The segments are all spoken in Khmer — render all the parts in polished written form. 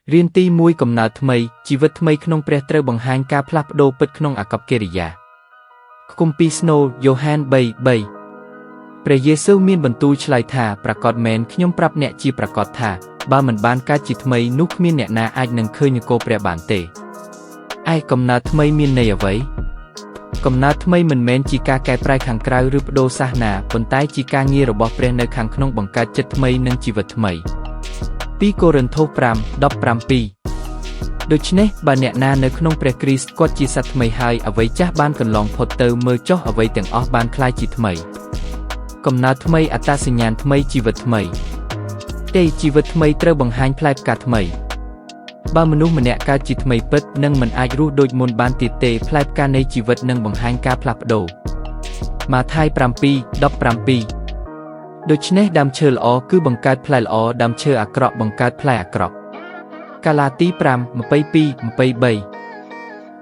រៀនទី1កំណើតថ្មីជីវិតថ្មីក្នុងព្រះត្រូវបង្ហាញការផ្លាស់ប្ដូរពិតក្នុងអាកប្បកិរិយាគម្ពីរស្នូលយ៉ូហាន3:3ព្រះយេស៊ូវមានបន្ទូលឆ្លើយថាប្រាកដមែនខ្ញុំប្រាប់អ្នកជាប្រាកដថាបើមិនបានកើតជាថ្មីនោះគ្មានអ្នកណាអាចនឹងឃើញនគរព្រះបានទេឯកំណើតថ្មីមានន័យអ្វីកំណើតថ្មីមិនមែនជាការកែប្រែខាងក្រៅឬប្ដូរសាសនាប៉ុន្តែជាការងាររបស់ព្រះនៅខាងក្នុងបង្កើតចិត្តថ្មីនិងជីវិតថ្មី2កូរិនថូស5:17ដូច្នេះបើអ្នកណានៅក្នុងព្រះគ្រីស្ទគាត់ជាសត្វថ្មីហើយអ្វីចាស់បានកន្លងផុតទៅមើលចុះអ្វីទាំងអស់បានក្លាយជាថ្មីកំណើតថ្មីអត្តសញ្ញាណថ្មីជីវិតថ្មីទេជីវិតថ្មីត្រូវបង្ហាញផ្លែផ្កាថ្មីបើមនុស្សម្នាក់កើតជាថ្មីពិតនឹងមិនអាចរស់ដូចមុនបានទៀតទេផ្លែផ្កានៃជីវិតនឹងបង្ហាញការផ្លាស់ប្ដូរម៉ាថាយ7:17ដូច្នេះដើមឈើល្អគឺបង្កើតផ្លែល្អដើមឈើអាក្រក់បង្កើតផ្លែអាក្រក់កាឡាទី5:22 23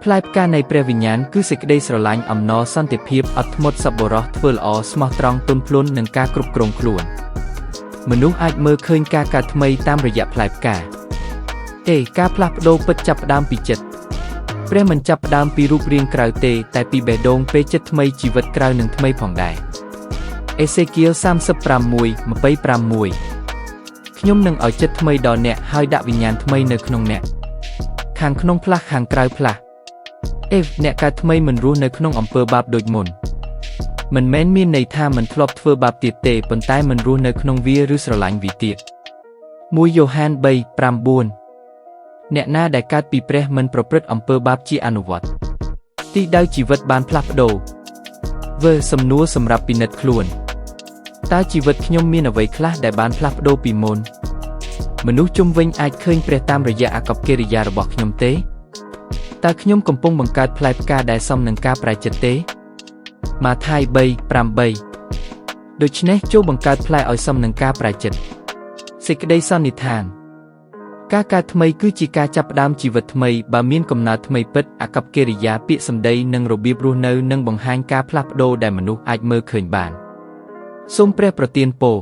ផ្លែផ្កានៃព្រះវិញ្ញាណគឺសេចក្តីស្រឡាញ់អំណរសន្តិភាពអត់ធ្មត់សប្បុរសធ្វើល្អស្មោះត្រង់ទន់ភ្លន់និងការគ្រប់គ្រងខ្លួនមនុស្សអាចមើលឃើញការកើតថ្មីតាមរយៈផ្លែផ្កាទេការផ្លាស់ប្ដូរពិតចាប់ផ្ដើមពីចិត្តព្រះមិនចាប់ផ្ដើមពីរូបរាងក្រៅទេតែពីបេះដូងពេលចិត្តថ្មីជីវិតក្រៅនឹងថ្មីផងដែរអេសេគៀល36:25ខ្ញុំនឹងឲ្យចិត្តថ្មីដល់អ្នកហើយដាក់វិញ្ញាណថ្មីនៅក្នុងអ្នកខាងក្នុងផ្លាស់ខាងក្រៅផ្លាស់អេអ្នកកើតថ្មីមិនរស់នៅក្នុងអំពើបាបដូចមុនមិនមែនមានន័យថាមិនធ្លាប់ធ្វើបាបទៀតទេប៉ុន្តែមិនរស់នៅក្នុងវាឬស្រឡាញ់វាទៀត1យ៉ូហាន3:9អ្នកណាដែលកើតពីព្រះមិនប្រព្រឹត្តអំពើបាបជាអនុវត្តទីដៅជីវិតបានផ្លាស់ប្ដូរវើសំណួរសម្រាប់ពិនិត្យខ្លួនតើជីវិតខ្ញុំមានអ្វីខ្លះដែលបានផ្លាស់ប្ដូរពីមុនមនុស្សជុំវិញអាចឃើញព្រះតាមរយៈអាកប្បកិរិយារបស់ខ្ញុំទេតើខ្ញុំកំពុងបង្កើតផ្លែផ្កាដែលសមនឹងការប្រែចិត្តទេម៉ាថាយ3:8ដូច្នេះចូលបង្កើតផ្លែឲ្យសមនឹងការប្រែចិត្តសេចក្តីសន្និដ្ឋានការកើតថ្មីគឺជាការចាប់ផ្ដើមជីវិតថ្មីបើមានកំណើតថ្មីពិតអាកប្បកិរិយាពាក្យសម្ដីនិងរបៀបរស់នៅនឹងបង្ហាញការផ្លាស់ប្ដូរដែលមនុស្សអាចមើលឃើញបានសូមព្រះប្រទានពរ